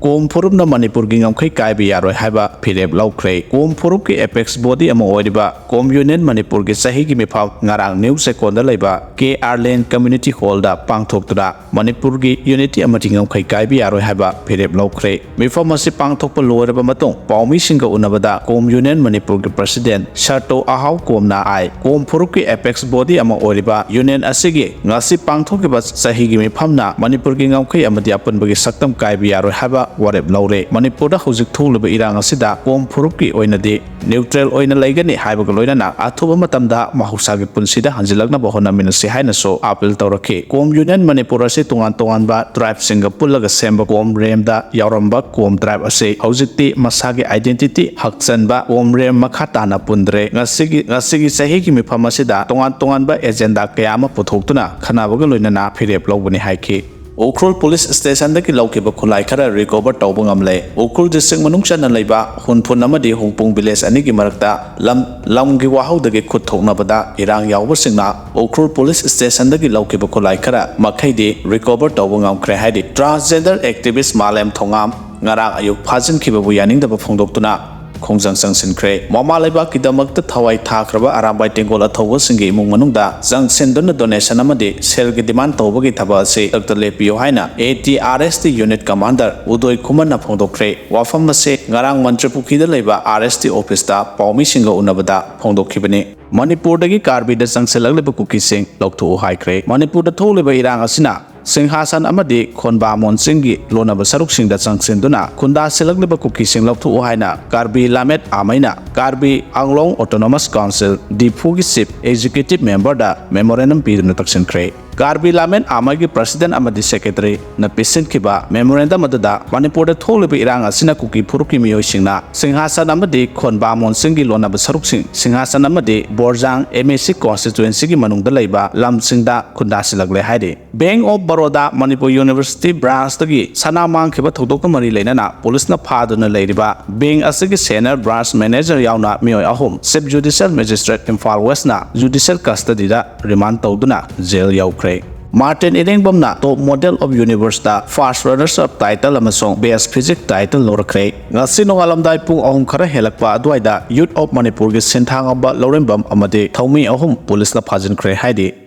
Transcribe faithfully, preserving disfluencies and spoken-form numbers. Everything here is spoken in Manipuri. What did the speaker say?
ꯀꯣꯝ ꯐꯨꯔꯨꯞꯅ ꯃꯅꯤꯄꯨꯔꯒꯤ ꯉꯝꯈꯩ ꯀꯥꯏꯕ ꯌꯥꯔꯣꯏ ꯍꯥꯏꯕ ꯐꯤꯔꯦꯞ ꯂꯧꯈ꯭ꯔꯦ꯫ ꯀꯣꯝ ꯐꯨꯔꯨꯞꯀꯤ apex body ꯑꯃ ꯑꯣꯏꯔꯤꯕ ꯀꯣꯝ ꯌꯨꯅꯤꯌꯟ ꯃꯅꯤꯄꯨꯔꯒꯤ ꯆꯍꯤꯒꯤ ꯃꯤꯐꯝ ꯉꯔꯥꯡ ꯅ꯭ꯌꯨ ꯆꯦꯛꯀꯣꯟꯗ ꯂꯩꯕ ꯀꯦ ꯑꯥꯔ ꯂꯦꯟ ꯀꯝꯃ꯭ꯌꯨꯅꯤꯇꯤ ꯍꯣꯜꯗ ꯄꯥꯡꯊꯣꯛꯇꯨꯅ ꯃꯅꯤꯄꯨꯔꯒꯤ unity ꯑꯃꯗꯤ ꯉꯝꯈꯩ ꯀꯥꯏꯕ ꯌꯥꯔꯣꯏ ꯍꯥꯏꯕ ꯐꯤꯔꯦꯞ ꯂꯧꯈ꯭ꯔꯦ꯫ ꯃꯤꯐꯝ ꯑꯁꯤ ꯄꯥꯡꯊꯣꯛꯄ ꯂꯣꯏꯔꯕ ꯃꯇꯨꯡ ꯄꯥꯎꯃꯤꯁꯤꯡꯒ ꯎꯅꯕꯗ ꯀꯣꯝ ꯌꯨꯅꯤꯌꯟ ꯃꯅꯤꯄꯨꯔꯒꯤ president ꯁꯔꯇꯣ ꯑꯍꯥꯎ ꯀꯣꯝꯅ ꯍꯥꯏ, ꯀꯣꯝ ꯐꯨꯔꯨꯞꯀꯤ apex body ꯑꯃ ꯑꯣꯏꯔꯤꯕ ꯌꯨꯅꯤꯌꯟ ꯑꯁꯤꯒꯤ ꯉꯁꯤ ꯄꯥꯡꯊꯣꯛꯈꯤꯕ ꯆꯍꯤꯒꯤ ꯃꯤꯐꯝꯅ ꯃꯅꯤꯄꯨꯔꯒꯤ ꯉꯝꯈꯩ ꯑꯃꯗꯤ ꯑꯄꯨꯟꯕꯒꯤ ꯁꯛꯇꯝ ꯀꯥꯏꯕ ꯌꯥꯔꯣꯏ ꯍꯥꯏꯕ ꯋꯥꯔꯦꯞ ꯂꯧꯔꯦ꯫ ꯃꯅꯤꯄꯨꯔꯗ ꯍꯧꯖꯤꯛ ꯊꯣꯛꯂꯤꯕ ꯏꯔꯥꯡ ꯑꯁꯤꯗ ꯀꯣꯝ ꯐꯨꯔꯨꯞꯀꯤ ꯑꯣꯏꯅꯗꯤ neutral ꯑꯣꯏꯅ ꯂꯩꯒꯅꯤ ꯍꯥꯏꯕꯒ ꯂꯣꯏꯅꯅ ꯑꯊꯨꯕ ꯃꯇꯝꯗ ꯃꯍꯧꯁꯥꯒꯤ ꯄꯨꯟꯁꯤꯗ ꯍꯟꯖꯤꯜꯂꯛꯅꯕ ꯍꯣꯠꯅꯃꯤꯟꯅꯁꯤ ꯍꯥꯏꯅꯁꯨ appeal ꯇꯧꯔꯛꯈꯤ꯫ ꯀꯣꯝ ꯌꯨꯅꯤꯌꯟ ꯃꯅꯤꯄꯨꯔ ꯑꯁꯤ ꯇꯣꯉꯥꯟ ꯇꯣꯉꯥꯟꯕ tribeꯁꯤꯡꯒ ꯄꯨꯜꯂꯒ ꯁꯦꯝꯕ ꯀꯣꯝ ꯔꯦꯝꯗ ꯌꯥꯎꯔꯝꯕ ꯀꯣꯝ tribe ꯑꯁꯤ ꯍꯧꯖꯤꯛꯇꯤ ꯃꯁꯥꯒꯤ identity ꯍꯛꯆꯟꯕ ꯀꯣꯝ ꯔꯦꯝ ꯃꯈꯥ ꯇꯥꯅ ꯄꯨꯟꯗ꯭ꯔꯦ꯫ ꯉꯁꯤꯒꯤ, ꯉꯁꯤꯒꯤ ꯆꯍꯤꯒꯤ ꯃꯤꯐꯝ ꯑꯁꯤꯗ ꯇꯣꯉꯥꯟ ꯇꯣꯉꯥꯟꯕ agenda ꯀꯌꯥ ꯑꯃ ꯄꯨꯊꯣꯛꯇꯨꯅ ꯈꯟꯅꯕꯒ ꯂꯣꯏꯅꯅ ꯐꯤꯔꯦꯞ ꯂꯧꯕꯅꯤ ꯍꯥꯏꯈꯤ꯫ ꯎꯈ꯭ꯔꯨꯜ ꯄꯨꯂꯤꯁ ꯁ꯭ꯇꯦꯁꯟꯗꯒꯤ ꯂꯧꯈꯤꯕ ꯈꯨꯠꯂꯥꯏ ꯈꯔ recover ꯇꯧꯕ ꯉꯝꯂꯦ꯫ ꯎꯈ꯭ꯔꯨꯜ district ꯃꯅꯨꯡ ꯆꯟꯅ ꯂꯩꯕ ꯍꯨꯟꯐꯨꯟ ꯑꯃꯗꯤ ꯍꯨꯡꯄꯨꯡ village ꯑꯅꯤꯒꯤ ꯃꯔꯛꯇ ꯂꯝ, ꯂꯝꯒꯤ ꯋꯥꯍꯧꯗꯒꯤ ꯈꯨꯠ ꯊꯣꯛꯅꯕꯗ ꯏꯔꯥꯡ ꯌꯥꯎꯕꯁꯤꯡꯅ ꯎꯈ꯭ꯔꯨꯜ ꯄꯨꯂꯤꯁ ꯁ꯭ꯇꯦꯁꯟꯗꯒꯤ ꯂꯧꯈꯤꯕ ꯈꯨꯠꯂꯥꯏ ꯈꯔ ꯃꯈꯩꯗꯤ recover ꯇꯧꯕ ꯉꯝꯈ꯭ꯔꯦ ꯍꯥꯏꯔꯤ꯫ Transgender activist ꯃꯥꯂꯦꯝ ꯊꯣꯉꯥꯝ ꯉꯔꯥꯡ ꯑꯌꯨꯛ ꯐꯥꯖꯤꯟꯈꯤꯕꯕꯨ ꯌꯥꯅꯤꯡꯗꯕ ꯐꯣꯡꯗꯣꯛꯇꯨꯅ ꯈꯣꯡꯖꯪ ꯆꯪꯁꯤꯟꯈ꯭ꯔꯦ꯫ ꯃꯃꯥ ꯂꯩꯕꯥꯛꯀꯤꯗꯃꯛꯇ ꯊꯋꯥꯏ ꯊꯥꯈ꯭ꯔꯕ ꯑꯔꯥꯝꯕꯥꯏ ꯇꯦꯡꯒꯣꯜ ꯑꯊꯧꯕꯁꯤꯡꯒꯤ ꯏꯃꯨꯡ ꯃꯅꯨꯡꯗ ꯆꯪꯁꯤꯟꯗꯨꯅ donation ꯑꯃꯗꯤ ꯁꯦꯜꯒꯤ demand ꯇꯧꯕꯒꯤ ꯊꯕꯛ ꯑꯁꯤ ꯈꯨꯗꯛꯇ ꯂꯦꯞꯄꯤꯌꯨ ꯍꯥꯏꯅ A T R S T unit commander ꯎꯗꯣꯏ ꯈꯨꯃꯟꯅ ꯐꯣꯡꯗꯣꯛꯈ꯭ꯔꯦ꯫ ꯋꯥꯐꯝ ꯑꯁꯤ ꯉꯔꯥꯡ ꯃꯟꯇ꯭ꯔꯤꯄꯨꯈ꯭ꯔꯤꯗ ꯂꯩꯕ R S T officeꯇ ꯄꯥꯎꯃꯤꯁꯤꯡꯒ ꯎꯅꯕꯗ ꯐꯣꯡꯗꯣꯛꯈꯤꯕꯅꯤ꯫ ꯃꯅꯤꯄꯨꯔꯗꯒꯤ ꯀꯥꯔꯕꯤꯗ ꯆꯪꯁꯤꯜꯂꯛꯂꯤꯕ ꯀꯨꯀꯤꯁꯤꯡ ꯂꯧꯊꯣꯛꯎ ꯍꯥꯏꯈ꯭ꯔꯦ꯫ ꯃꯅꯤꯄꯨꯔꯗ ꯊꯣꯛꯂꯤꯕ ꯏꯔꯥꯡ ꯑꯁꯤꯅ ꯁꯤꯡꯍꯥꯁꯟ ꯑꯃꯗꯤ ꯈꯣꯟꯕꯥꯃꯣꯟ ꯆꯤꯡꯒꯤ ꯂꯣꯟꯅꯕ ꯁꯔꯨꯛꯁꯤꯡꯗ ꯆꯪꯁꯤꯟꯗꯨꯅ ꯈꯨꯟꯗꯥꯁꯤꯜꯂꯛꯂꯤꯕ ꯀꯨꯀꯤꯁꯤꯡ ꯂꯧꯊꯣꯛꯎ ꯍꯥꯏꯅ ꯀꯥꯔꯕꯤ ꯂꯥꯃꯦꯠ ꯑꯥꯃꯩꯅ ꯀꯥꯔꯕꯤ ꯑꯪꯂꯣꯡ Autonomous Council ꯗꯤꯐꯨꯒꯤ chief executive memberꯗ memorandum ꯄꯤꯗꯨꯅ ꯇꯛꯁꯤꯟꯈ꯭ꯔꯦ꯫ ꯀꯥꯔꯕꯤ ꯂꯥꯃꯦꯠ ꯑꯥꯃꯩꯒꯤ president ꯑꯃꯗꯤ secretaryꯅ ꯄꯤꯁꯤꯟꯈꯤꯕ memorandum ꯑꯗꯨꯗ ꯃꯅꯤꯄꯨꯔꯗ ꯊꯣꯛꯂꯤꯕ ꯏꯔꯥꯡ ꯑꯁꯤꯅ ꯀꯨꯀꯤ ꯐꯨꯔꯨꯞꯀꯤ ꯃꯤꯑꯣꯏꯁꯤꯡꯅ ꯁꯤꯡꯍꯥꯁꯟ ꯑꯃꯗꯤ ꯈꯣꯟꯕꯥꯃꯣꯟ ꯆꯤꯡꯒꯤ ꯂꯣꯟꯅꯕ ꯁꯔꯨꯛꯁꯤꯡ ꯁꯤꯡꯍꯥꯁꯟ ꯑꯃꯗꯤ ꯕꯣꯔꯖꯥꯡ M A C constituencyꯒꯤ ꯃꯅꯨꯡꯗ ꯂꯩꯕ ꯂꯝꯁꯤꯡꯗ ꯈꯨꯟꯗꯥꯁꯤꯜꯂꯛꯂꯦ ꯍꯥꯏꯔꯤ꯫ Bank of Baroda Manipur University branchꯇꯒꯤ ꯁꯅꯥ ꯃꯥꯡꯈꯤꯕ ꯊꯧꯗꯣꯛꯀ ꯃꯔꯤ ꯂꯩꯅꯅ ꯄꯨꯂꯤꯁꯅ ꯐꯥꯗꯨꯅ ꯂꯩꯔꯤꯕ bank ꯑꯁꯤꯒꯤ senior branch manager ꯌꯥꯎꯅ ꯃꯤꯑꯣꯏ ꯑꯍꯨꯝ Chief Judicial Magistrate ꯏꯝꯐꯥꯜ Westꯅ judicial custodyꯗ remand ꯇꯧꯗꯨꯅ jail ꯌꯧꯈ꯭ꯔꯦ꯫ ꯃꯥꯔꯇꯤꯟ ꯏꯔꯦꯡꯕꯝꯅ Top Model of Universeꯇ First Runners Up title ꯑꯃꯁꯨꯡ Best Physique title ꯂꯧꯔꯛꯈ꯭ꯔꯦ꯫ ꯉꯁꯤ ꯅꯣꯡꯉꯥꯜꯂꯝꯗꯥꯏ ꯄꯨꯡ ꯑꯍꯨꯝ ꯈꯔ ꯍꯦꯜꯂꯛꯄ ꯑꯗꯨꯋꯥꯏꯗ Youth of Manipurꯒꯤ ꯁꯤꯟꯊꯥꯡ ꯑꯣꯏꯕ ꯂꯧꯔꯦꯝꯕꯝ ꯑꯃꯗꯤ ꯊꯧꯃꯤ ꯑꯍꯨꯝ ꯄꯨꯂꯤꯁꯅ ꯐꯥꯖꯤꯟꯈ꯭ꯔꯦ ꯍꯥꯏꯔꯤ꯫